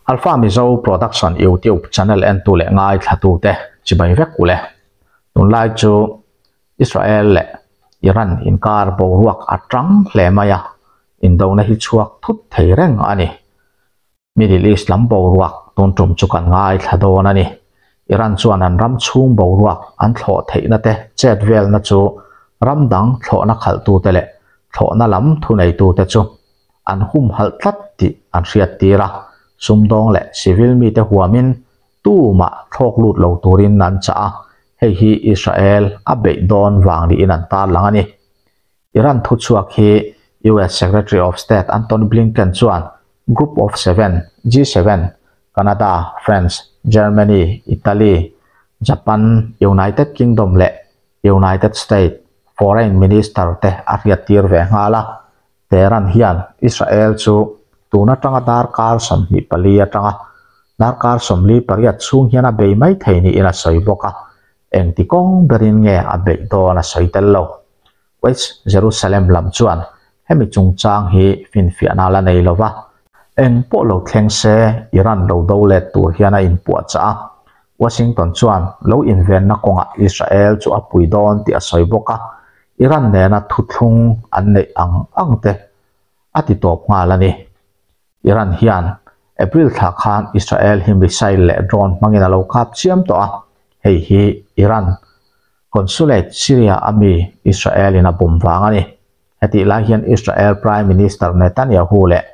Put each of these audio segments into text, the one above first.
Alpha Mizo Production YouTube channel entu leh ngaithlatute chibai vek ule. Tunlai chu Israel leh Iran inkar boruak a tang hle mai a, indona hi chhuak thut thei reng a ni. Middle East lam boruak tun tum chu kan ngaithla dawn a ni. Iran chuan an ram chhung boruak an thlawh theihna te chet velna chu ram dang thlawhna khalhtute leh thlawhna lam thuneitute chu an humhalh tlat tih an hriat tir a, sumdawng leh civil mite huamin tumah thlawk lut lo turin an chah a, hei hi Israel a beih dawn vang niin an tarlang a ni. Iran thuchhuak hi US Secretary of State Antony Blinken chuan Group of Seven, G7, Canada, France, Germany, Italy, Japan, United Kingdom leh United States Foreign Minister te a hriattir ve nghal a. Tehran hian Israel chu tun atanga darkar 24 atanga darkar 48 chhung hian a bei mai thei niin a sawi bawk a, engti kawng berin nge a beih dawn a sawi tel lo. West Jerusalem lam chuan hemi chungchang hi finfiahna la nei lo va, eng pawh lo thleng se Iran lo do let tur hian a inpuahchah a, Washington chuan lo invenna kawngah Israel chu a pui dawn tih a sawi bawk a, Iran nena thuthlung an neih ang ang te a ti tawp nghal a ni. Iran hian April thla khan Israel hi missile leh drone hmangin a lo kap chiam tawh a, hei hi Iran consulate Syria a mi Israel in a bum vang a ni. Hetih lai hian Israel Prime Minister Netanyahu leh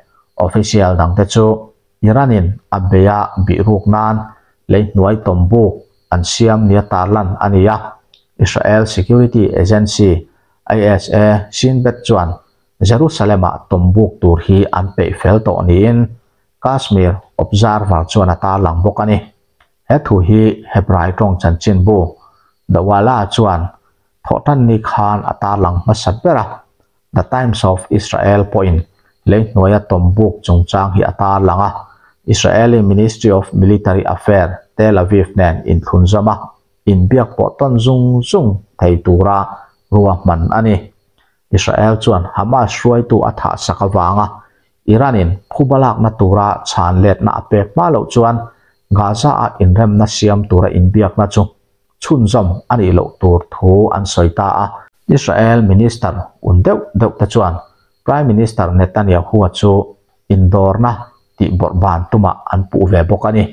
official dangte chu Iran in a beia bihruk nan leihnuai tawmbuk an siam nia tarlan a ni a, Israel Security Agency, ISA, Shin Bet chuan Jerusalem-ah tawmbuk tur hi an peih fel tawh niin Kashmir Observer chuan a tarlang bawk a ni. He thu hi Hebrai tawng chanchinbu The Walla chuan thawhtanni khan a tarlang hmasa ber a, The Times of Israel pawhin leihnuaia tawmbuk chungchang hi a tarlang a, Israeli Ministry of Military Affair, Tel Aviv nen inthlunzawm a, inbiak pawh tawn zung zung thei tura ruahman a ni. Israel chuan Hamas hruaitu a thahsak avanga Iran-in phuba lakna tura chhan letna a pek hma loh chuan Gaza-a inremna siam tura inbiakna chu chhunzawm a nih loh tur thu an sawi ta a. Israel Minister un deuh deuh te chuan Prime Minister Netanyahu-a chu indawrna tih bawrh ban tumah an puh ve bawk a ni.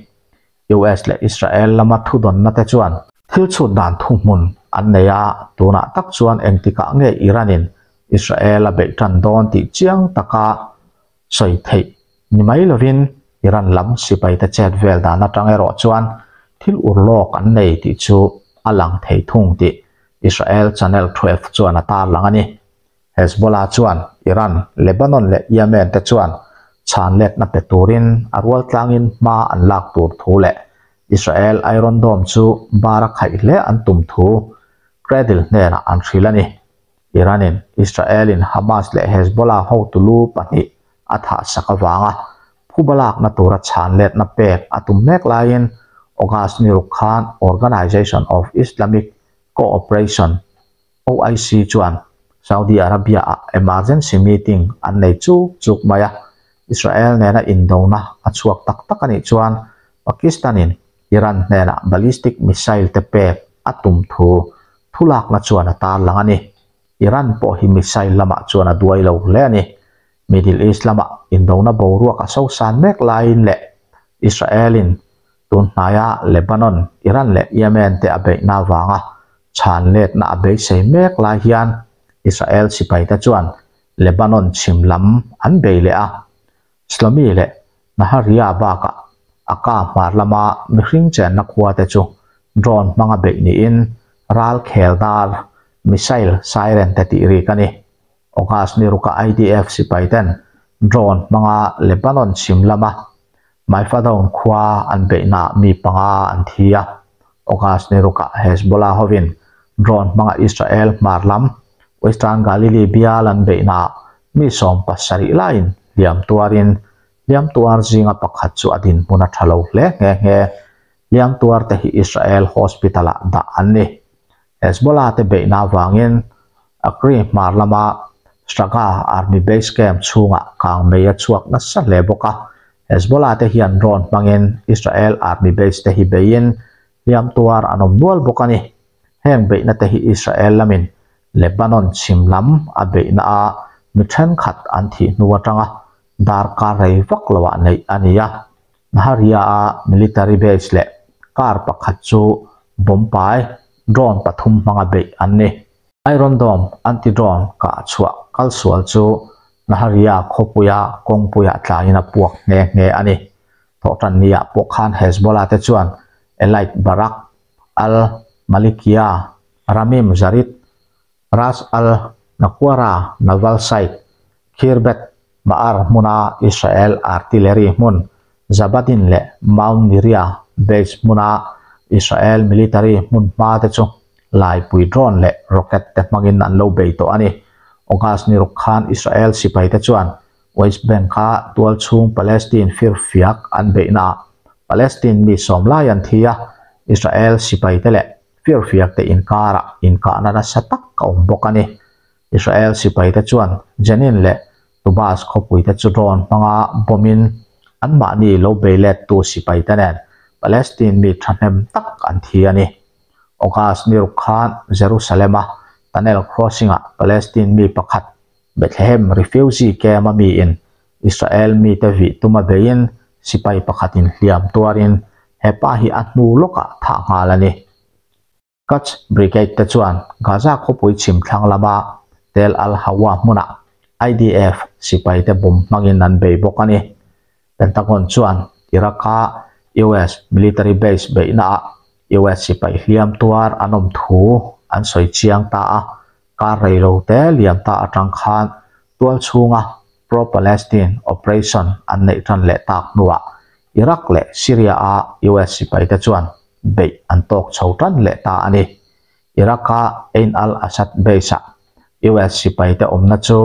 US leh Israel lama thudawnna te chuan thil chhut dan thuhmun an nei a, tunah tak chuan engtikah nge Iran-in Israel a beih tan dawn tih chiang taka sawi theih ni mai lovin Iran lam sipaite chet vel dan atang erawh chuan thil ur lawk an nei tih chu a lang thei thung tih Israel Channel 12 chuan a tarlang a ni. Hezbollah chuan Iran, Lebanon leh Yemen te chuan chhan letna pe turin a rual tlangin hma an lak tur thu leh Israel Iron Dome chu bar a khaih hle an tum thu Cradle hnenah an hrilh a ni. Iran-in Israel-in Hamas leh Hezbollah hotu lu pahnih a thahsak avanga phuba lakna tura chhan letna pek a tum mek laiin August ni ruk khan Organization of Islamic Cooperation, OIC, chuan Saudi Arabia-ah emergency meeting an nei chuk chuk mai a, Israel nena indona a chhuak tak tak a nih chuan Pakistan-in Iran hnenah ballistic missile te pek a tum thu thulakna chuan a tarlang a ni. Iran pawh hi missile lamah chuan a duai lo hle a ni. Middle East lamah indona boruak a sosan mek laiin leh Israel-in tun hnaia Lebanon, Iran leh Yemen te a beihna avanga chhan letna a beisei mek lai hian Israel sipaite chuan Lebanon chhim lam an bei leh a. Shlomi leh Nahariya bakah a ka hmar lama mihring chenna khua te chu drone hmanga beih niin ral khel dar missile siren te tih rik a ni. August ni ruka IDF sipai ten drone hmanga Lebanon chhim lama Maifadon khua an beihnaah mi panga an thi a. August ni ruka Hezbollah hovin drone hmanga Israel hmar lam Western Galilee bial an beihnaah mi 70 laiin hliam tuarin hliam tuar zinga pakhat chu a dinhmun a tha lo hle nghe nghe. Hliam tuar te hi Israel hospital-ah dah an ni. Hezbollah te beihna avangin Acre hmar lama Shraga Army Base Camp chhungah kang mei a chhuak nasa hle bawk a. Hezbollah te hian drone hmangin Israel army base te hi beiin hliam tuar an awm nual bawk a ni. Heng beihna te hi Israel lamin Lebanon chhim lam a beihna a mi thenkhat an thih hnu atanga darkar rei vak loah neih a ni a. Nahariya a military base leh car pakhat chu bomb pai drone pathum hmanga beih an ni. Iron Dome anti-drone kah chhuah kalsual chu Nahariya khawpuia kawngpuiah tlaiin a puak nghe nghe a ni. Thawhtanniah pawh khan Hezbollah te chuan Elite Barak, Al Malikiya, Ramim Zarit, Ras Al Naqoura Naval Site, Khirbet Ma'ar hmuna Israel artillery hmun Zabadin leh Mount Niriah base hmuna Israel military hmun hma te chu laipui drone leh rocket te hmangin an lo bei tawh a ni. August ni ruk khan Israel sipai te chuan West Bank-a tualchhung Palestine firfiak an beihnaah Palestine mi sawm lai an thi a, Israel sipai te leh firfiak te inkarah inkahna nasa tak a awm bawk a ni. Israel sipaite chuan Jenin leh Tubas khawpuite chu drone hmanga bomb-in anmahni lo bei lettu sipaite nen Palestine mi thahnem tak an thi a ni. August ni ruk khan Jerusalem-a Tunnel Crossing-ah Palestine mi pakhat Bethlehem refugee camp-a miin Israel mite vih tuma beiin sipai pakhatin hliam tuarin hepa hi a hnu lawkah thah nghal a ni. Quds Brigade te chuan Gaza khawpui chhim thlang lama Tel al-Hawa hmunah IDF sipaite bum hmangin an bei bawk a ni. Pentagon chuan Iraq-a US military base beihnaah US sipai hliam tuar an awm thu an sawi chiang ta a, kar rei lo te liam ta atang khan tual chhunga pro-Palestine operation an neih tan leh tak hnuah Iraq leh Syria-a US sipaite chuan beih an tawk chho tan leh ta a ni. Iraq-a Ain al-Assad base-ah US sipaite awmna chu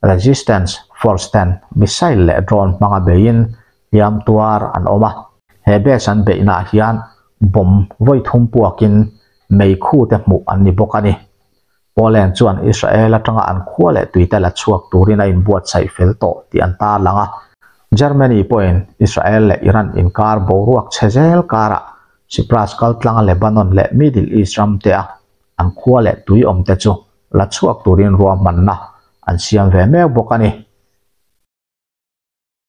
Resistance Force ten missile leh drone hmanga beiin hliam tuar an awm a. He base an beihnaah hian bomb vawi thum puakin meikhu te hmuh an ni bawk a ni. Poland chuan Israel atanga an khua leh tuite la chhuak turin a inbuatsaih fel tawh tih an tarlang a. Germany pawhin Israel leh Iran inkar boruak chhe zel karah Cyprus kaltlanga Lebanon leh Middle East ram te a an khua leh tui awmte chu la chhuak turin ruahmanna an siam ve mek bawk a ni.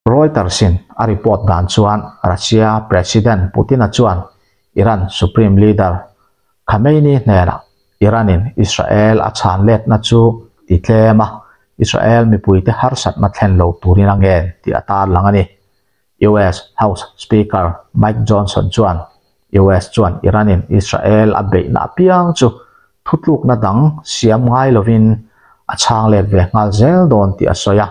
Reuters-in a report dan chuan Russia President Putin-a chuan Iran Supreme Leader Khamenei hnenah Iran-in Israel a chhan letna chu ti tlem a, Israel mipuite harsatna thlen lo turin a ngen tih a tarlang a ni. US House Speaker Mike Johnson chuan US chuan Iran-in Israel a beihna apiang chu thutlukna dang siam ngai lovin a chhang let ve nghal zel dawn tih a sawi a.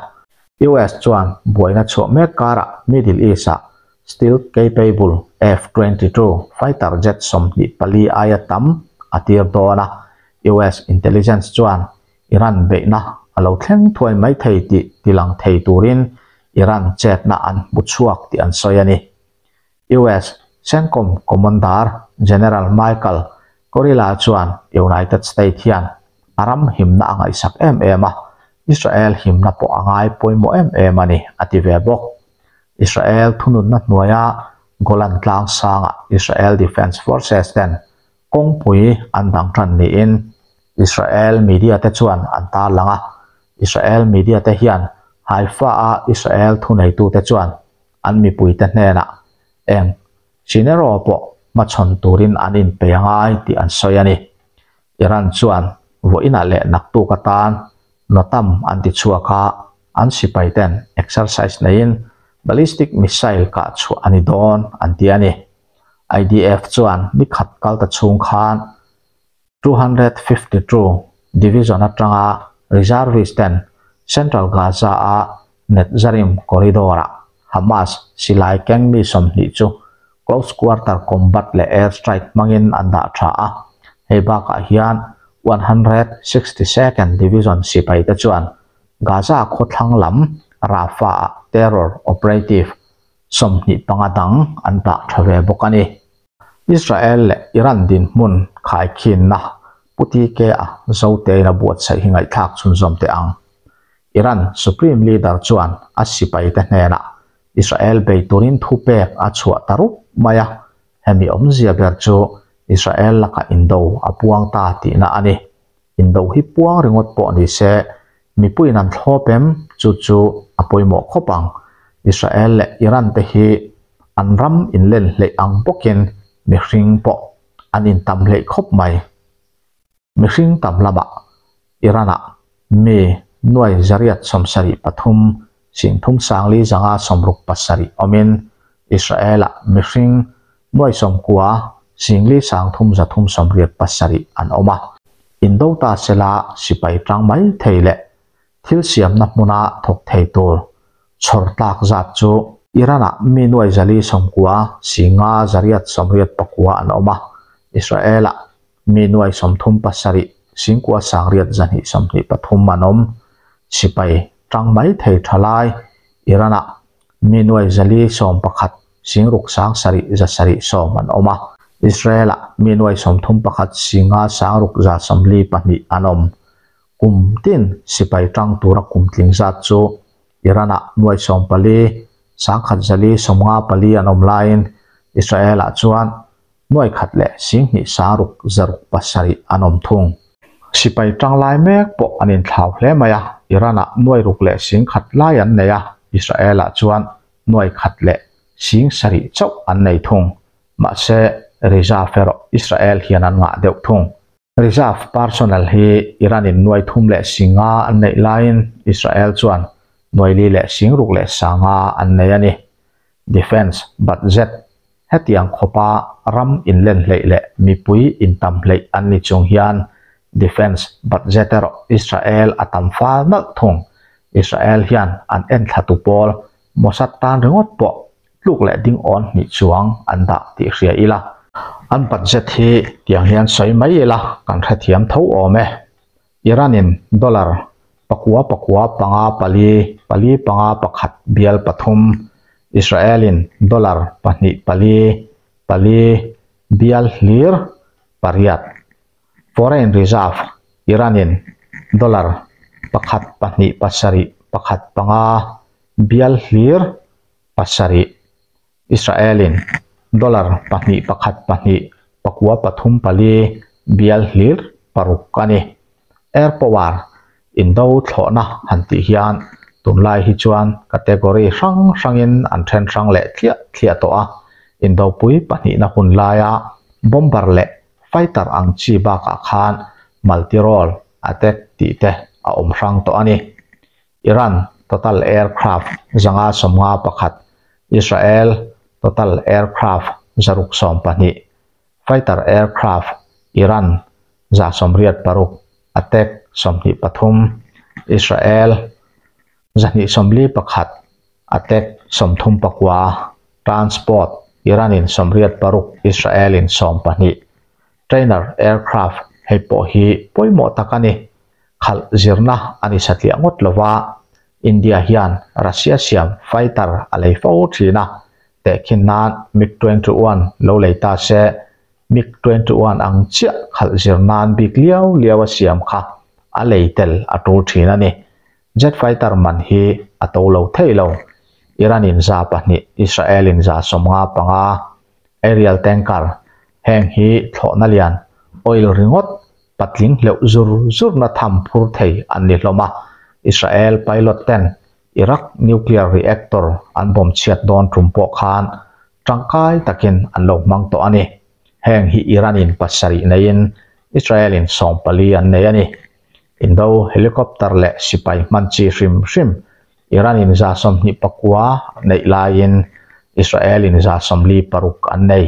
US chuan buaina chhuah mek karah Middle East-ah stealth capable F-22 fighter jet 24 aia tam a tir dawn a, US intelligence chuan Iran beihna a lo thleng thuai mai thei tih tilang thei turin Iran chetna an hmu chhuak tih an sawi a ni. US CENTCOM Commander General Michael Kurilla chuan United State hian a ram himna a ngaihsak em em a, Israel himna pawh a ngai pawimawh em em a ni, a ti ve bawk. Israel thununna hnuaia Golan tlang sangah Israel Defense Forces ten kawngpui an dang tan niin Israel media te chuan an tarlang a, Israel media te hian Haifa-a Israel thuneitute chuan an mipuite hnenah eng scenario pawh hmachhawn turin an inpei a ngai tih an sawi a ni. Iran chuan vawiinah leh naktuk atan Notam an ti chhuak a, an sipaiten exercise neiin ballistic missile kah chhuah a ni dawn an ti a ni. IDF chuan ni khat kal ta chhung khan 252 Division atanga reservist ten Central Gaza-a Netzarim Corridor-ah Hamas silai keng mi 20 chu close quarter combat leh air strike hmangin an dah tha a. Hei bakah hian 162nd Division sipaite chuan Gaza khawthlang lam Rafah-ah terror operative 25 dang an dah tha ve bawk a ni. Israel leh Iran dinhmun khaikhinna Pu TK a Zotein a buatsaih hi ngaihthlak chhunzawm teh ang. Iran Supreme Leader chuan a sipaite hnenah Israel bei turin thupek a chhuah ta rup mai a, hemi awmzia ber chu Israel lakah indo a puang ta tihna a ni. Indo hi puang ringawt pawh ni se, mipuiin an thlawp em? Chu chu a pawimawh khawp ang. Israel leh Iran te hi an ram inlen hleih ang bawkin mihring pawh an intam hleih khawp mai. Mihring tam lamah Iran-ah mi nuai 873, 3567 awmin Israel-ah mihring nuai 90, 49387 an awm a. Indo ta sela sipai tang mai thei leh thil siamna hmuna thawk thei tur chhawr tlak zat chu Iran-ah mi nuai 490, 589 an awm a, Israel-ah mi nuai 37, 9,823 an awm. Sipai tang mai thei thalai Iran-ah mi nuai 411, 6,770 an awm a, Israel-ah mi nuai 31, 5,642 an awm. Kum tin sipai tang tura kum tling zat chu Iran-ah nuai 14, 1,194 an awm laiin Israel-ah chuan nuai khat leh 1,2 6 7 an awm thung. Sipai tang lai mek pawh an inthlau hle mai a, Iran-ah nuai ruk leh 1,000 lai an nei a, Israel-ah chuan nuai khat leh 7,000 chauh an nei thung. Mahse reserve erawh Israel hian an ngah deuh thung. Reserve personnel hi Iran-in nuai thum leh 5 an neih laiin Israel chuan nuai li leh 6 leh 5 an nei a ni. Defense budget hetiang khawpa ram inlen hleih leh mipui intam hleih an ni chung hian defense budget erawh Israel a tam fal nalh thung. Israel hian an enthla tu pawl Mossad tan ringawt pawh tluk leh ding awn hnih chuang an dah tih hria ila. An budget hi tiang hian sawi mai ila kan hrethiam tho awm e. Iran-in dollar pakua pakua panga pali pali panga pakhat bial pathum, Israel-in dollar pahnih pali pali bial hlir pariat. Foreign reserve Iran-in dollar pakhat pahnih pasarih pakhat panga bial hlir pasarih, Israel-in dollar pahnih pakhat pahnih pakua pathum pali bial hlir paruk a ni. Air power indo thlawhna han tih hian tunlai hi chuan category hrang hrangin an then hrang leh thliah thliah tawh a, indopui pahnihna hun laia bomber leh fighter ang chi bakah khan multi-role attack tih te a awm hrang tawh a ni. Iran total aircraft 551, Israel total aircraft 612, fighter aircraft Iran 186, attack 23, Israel 241, attack 39, transport Iran-in 86, Israel-in 12, trainer aircraft hei pawh hi pawimawh tak a ni. Khalh zirna a ni satliah ngawt lova, India hian Russia siam fighter a lei fo thin a, tehkhin nan MiG-21 lo lei ta se, MiG-21 ang chiah khalh zir nan bik liau liau a siam kha a lei tel a tul thin a ni. Jet fighter man hi a to lo thei lo. Iran-in 200, Israel-in 155, aerial tanker heng hi thlawhna lian oil ringawt patling hleuh zur zurna tham phur thei an ni hlawm a. Israel pilot ten Iraq nuclear reactor an bomb chhiat dawn tum pawh khan tangkai takin an lo hmang tawh a ni. Heng hi Iran-in pasarih neiin Israel-in 14 an nei a ni. Indo helicopter leh sipai hman chi hrim hrim Iran-in 29 neih laiin Israel-in 46 an nei.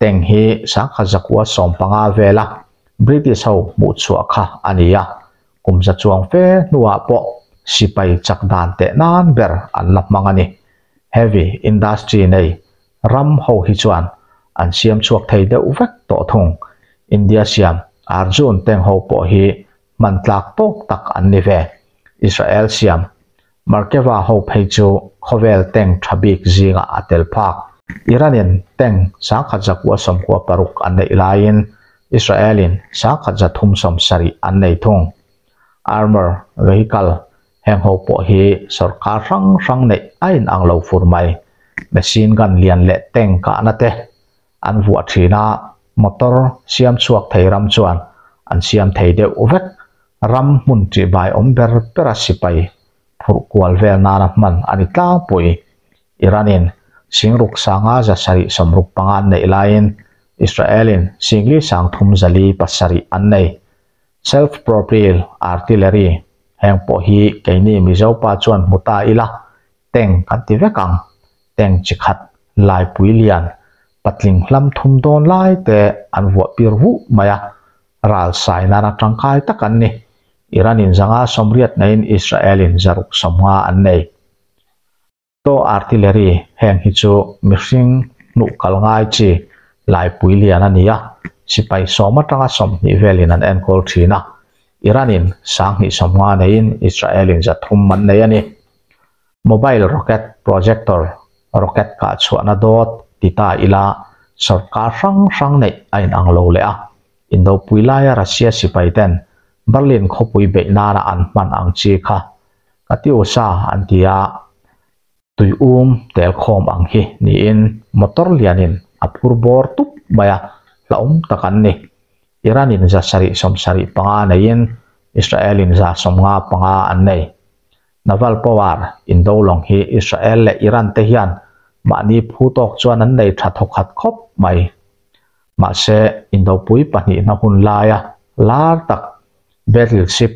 Tank hi 1115 vela British ho hmuh chhuah kha a ni a, kum za chuang fe hnuah pawh sipai chak dan teh nan ber an la hmang a ni. Heavy industry nei ram ho hi chuan an siam chhuak thei deuh vek tawh thung. India siam Arjun tank ho pawh hi hman tlak tawk tak an ni ve. Israel siam Merkava ho phei chu khawvel tank tha bik zingah a tel phak. Iran-in tank 1196 an neih laiin Israel-in 1370 an nei thung. Armor vehicle Heng ho pawh hi sawrkar hrang hrang neih a inang lo fur mai. Machine gun lian leh tank kahna te an vuah thin a, motor siam chhuak thei ram chuan an siam thei deuh vek. Ram hmun ṭihbai awm ber bera sipai phurh kual vel nana hman a ni tlangpui. Iran-in singruk sanga 765 an neih laiin Israel-in singli 3407 an nei. Self-propelled artillery heng pawh hi keini Mizopa chuan hmu ta ila tank kan ti vek ang. Tank chi khat laipui lian patling hlam thum dawn lai te an vuah pir vuh mai a, ral sai nana tangkai tak an ni. Iran-in 180 neiin Israel-in 650 an nei. To artillery heng hi chu mihring hnuh kal ngai chi laipui lian a ni a, sipai 10 atanga 20 velin an enkawl thin a. Iran-in 250 neiin Israel-in 300 an nei a ni. Mobile rocket projector rocket kah chhuahna dawt ti ta ila sawrkar hrang hrang neih a inang lo leh a. Indopui laia Russia sipai ten Berlin khawpui beih nana an hman ang chi kha Katyusha an ti a, tui um tel khawm ang hi niin motor lianin a phur bawr tup mai a, hlauhawm tak an ni. Iran-in 775 neiin Israel-in 155 an nei. Naval power indo lawng hi Israel leh Iran te hian mahni phu tawk chuan an nei tha thawkhat khawp mai. Mahse, indopui pahnihna hun laia lar tak battleship,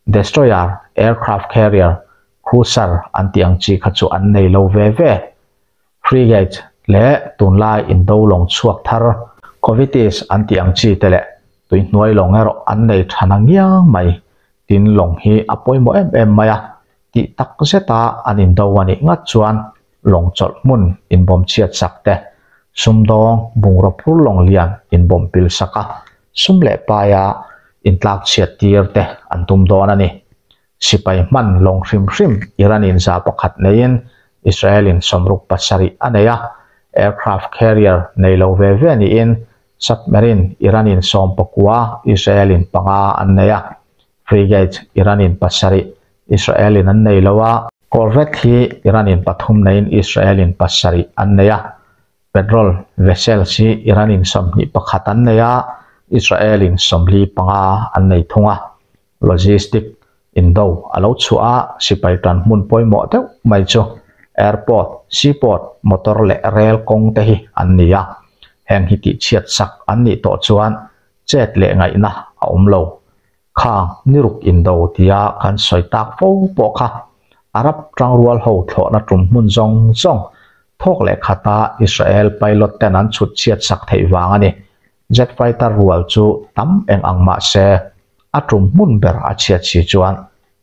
destroyer, aircraft carrier, cruiser an tih ang chi kha chu an nei lo ve ve. Frigate leh tunlai indo lawng chhuak thar corvettes an tih ang chi te leh tuihnuai lawng erawh an nei tha na ngiang mai. Tin lawng hi a pawimawh em em mai a, tih tak zeta an indo a nih ngat chuan lawng chawlh hmun inbawm chhiat sak te, sumdawng bungraw phur lawng lian inbawm pil sak a, sum leh paia intlak chhiat tir te an tum dawn a ni. Sipai hman lawng hrim hrim Iran-in 100 neiin Israel-in 67 a nei a, aircraft carrier nei lo ve ve niin submarine Iran-in 19, Israel-in 5 an nei a, frigate Iran-in 7, Israel-in an nei lo a, corvette hi Iran-in 3 neiin Israel-in 7 an nei a, petrol vessels hi Iran-in 21 an nei a, Israel-in 45 an nei thung a. Logistic indo a lo chhuah a, sipai tan hmun pawimawh deuh mai chu airport, seaport, motor leh rail kawng te hi an ni a. Heng hi tihchhiat sak an nih tawh chuan chet leh ngaihna a awm lo. Khang niruk indo tia kan sawi tak fo pawh kha Arab tangrual ho thlawhna tum hmun zawng zawng thawk leh khata Israel pilot ten an chhut chhiat sak theih vang a ni. Jet fighter rual chu tam eng ang mah se a tum hmun ber a chhiat si chuan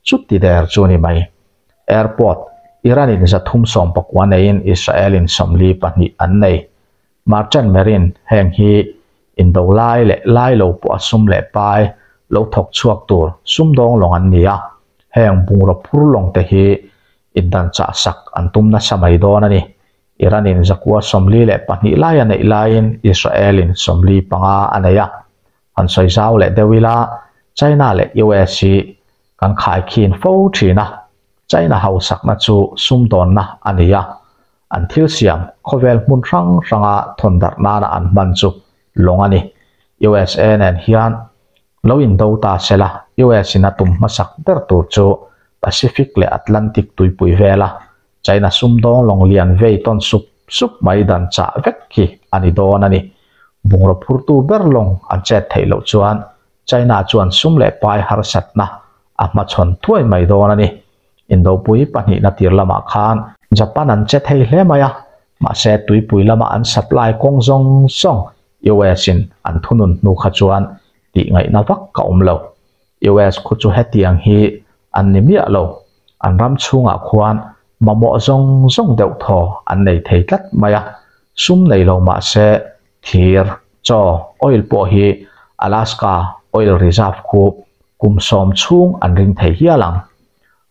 chuti der chu ni mai. Airport, Iran-in 319 neiin Israel-in 42 an nei. Merchant Marine heng hi indo lai leh lai lo pawh a sum leh pai lo thawk chhuak tur sumdawng lawng an ni a, heng bungraw phur lawng te hi indan chah sak an tum nasa mai dawn a ni. Iran-in 942 lai a neih laiin Israel-in 45 a nei a. Han sawi zau leh deuh ila, China leh US hi kan khaikhin fo thin a, China hausakna chu sumdawnna a ni a, an thil siam khawvel hmun hrang hranga thawn darh nana an hman chu lawng a ni. USA nen hian lo indo ta sela, US-in a tum hmasak ber tur chu Pacific leh Atlantic tuipui vela China sumdawng lawng lian vei tawn sup sup mai dan chah vek hi a ni dawn a ni. Bungraw phurtu ber lawng an chet theih loh chuan China chuan sum leh pai harsatna a hmachhawn thuai mai dawn a ni. Indopui pahnihna tir lamah khan Japan an che thei hle mai a, mahse tuipui lama an supply kawng zawng zawng US-in an thunun hnu kha chuan tih ngaihna vak ka awm lo. US khu chu hetiang hi an ni miah lo, an ram chhungah khuan mamawh zawng zawng deuh thaw an nei thei tlat mai a, sum nei lo mahse thir, chaw, oil pawh hi Alaska oil reserve khu kum 10 chhung an ring thei hial ang.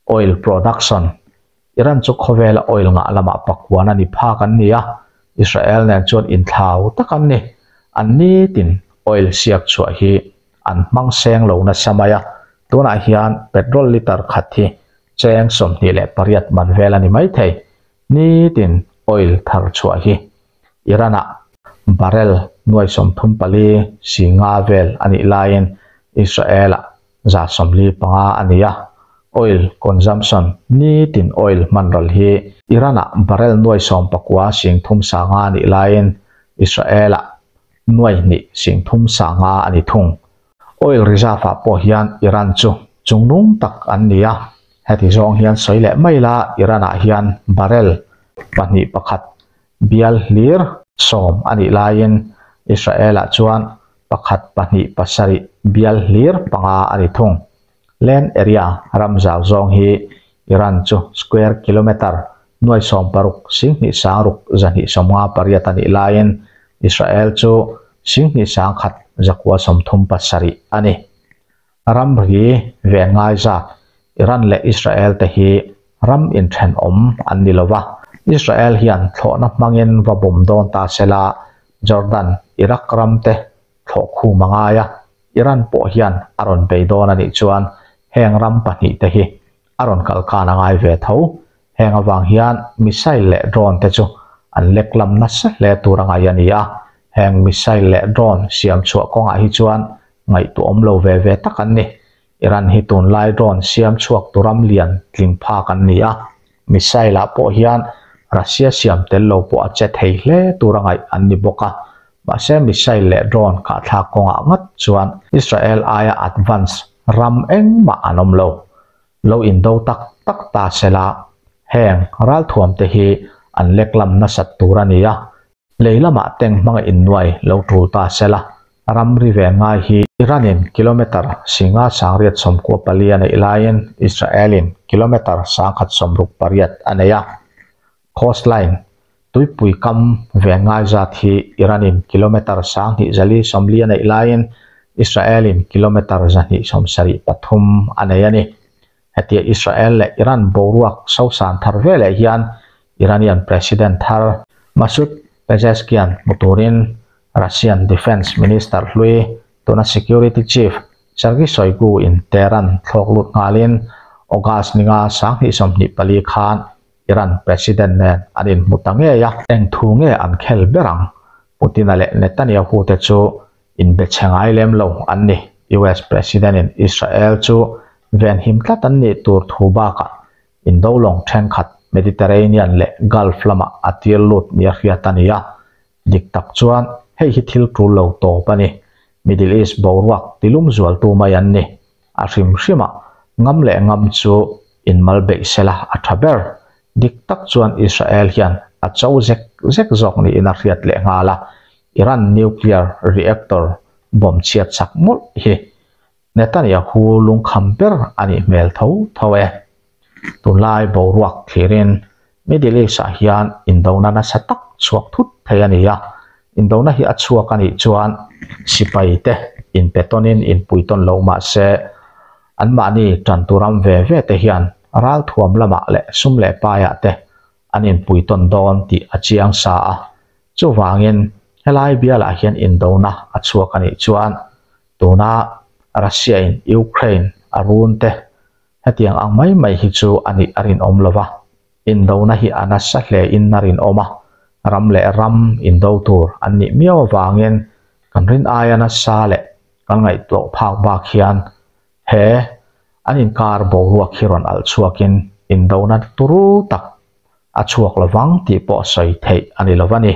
Oil production, Iran chu khawvela oil ngah lamah pakuan a ni phak an ni a, Israel nen chuan inthlau tak an ni. An nitin oil siak chhuah hi an hmang seng lo nasa mai a, tunah hian petrol liter khat hi Cheng 28 man vel a ni mai thei. Nitin oil thar chhuah hi Iran-ah barrel nuai 34 singa vel a nih laiin Israel-ah 145 a ni a. Oil consumption nitin oil hman ral hi Iran-ah barrel nuai 19 sing thum sanga a nih laiin Israel-ah nuai hnih sing thum sanga a ni thung. Oil reserve-ah pawh hian Iran chu chungnung tak an ni a. Heti zawng hian sawi leh mai la, Iran-ah hian barrel pahnih pakhat bial hlir sawm a nih laiin Israel-ah chuan pakhat pahnih pasarih bial hlir panga a ni thung. Land area ram zau zawng hi Iran chu square kilometre nuai sawmparuk singhnih sangruk zahnih sawmnga pariat a nih laiin Israel chu singhnih sangkhat zakua 37 a ni. Ramri ven ngai zat Iran leh Israel te hi ram inthenawm an ni lova. Israel hian thlawhna hmangin va bawm dawn ta sela, Jordan, Iraq ram te thlawh khum a ngai a, Iran pawh hian a rawn bei dawn a nih chuan heng ram pahnih te hi a rawn kalkan a ngai ve tho. Heng avang hian missile leh drone te chu an lek lam nasa hle tur a ngai a ni a, heng missile leh drone siam chhuah kawngah hi chuan ngaihtuahawm lo ve ve tak an ni. Iran hi tunlai drone siam chhuak tu ram lian tling phak an ni a, missile ah pawh hian Russia siam tel lo pawh a che thei hle tur a ngaih an ni bawk a, mahse missile leh drone kahthlak kawngah ngat chuan Israel aia advance ram engmah an awm lo. Lo indo tak tak ta sela, heng ralthuam te hi an lek lam nasat tur a ni a, lei lamah tank hmanga innuai lo tul ta sela, ramri ve ngai hi Iran-in kilometre singa sangriat sawmkua pali a neih laiin Israel-in kilometre 1068 a nei a. Coastline, tuipui kam ve ngai zat hi Iran-in kilometre 2240 a neih laiin Israel-in kilometre 273 a nei a ni. Hetia Israel leh Iran boruak sosan thar veleh hian Iranian President thar Masoud Pezeshkian hmu turin Russian Defence Minister hlui tuna Security Chief Sergei Shoigu in Tehran thlawk lut nghalin August ninga 2024 khan Iran President nen an inhmu ta ngei a. Eng thu nge an khel ber ang? Putin-a leh Netanyahu te chu inbe chhe ngai lem lo an ni. US President-in Israel chu venhim tlat an nih tur thu bakah indo lawng thenkhat Mediterranean leh Gulf lamah a tir lut nia hriat a ni a. Dik tak chuan hei hi thil tul lo tawp a ni. Middle East boruak tilum zualtu mai an ni. A hrim hrimah ngam leh ngam chu inmal beih sela a tha ber. Dik tak chuan Israel hian a cho zek zek zawk niin a hriat leh nghal a, Iran nuclear reactor bomb chhiat chak mawlh hi Netanyahu lungkham ber a nih hmel tho tho e. Tunlai boruak thlirin Middle East-ah hian indona nasa tak chhuak thut thei a ni a, indona hi a chhuak a nih chuan sipai te inpe tawnin inpui tawn lo mah se anmahni tantu ram ve ve te hian ralthuam lamah leh sum leh paiah te an inpui tawn dawn tih a chiang sa a. Chuvangin helai bialah hian indona a chhuak a nih chuan tuna Russia-in Ukraine a run te hetiang ang mai mai hi chu a nih a rinawm lo va, indona hi a nasa hle in a rinawm a, ram leh ram indo tur an nih miau avangin kan rin aia nasa leh kan ngaihtuah phak bak hian he an inkar boruak hi rawn alh chhuakin indona turu tak a chhuak lovang tih pawh sawi theih a ni lo a ni.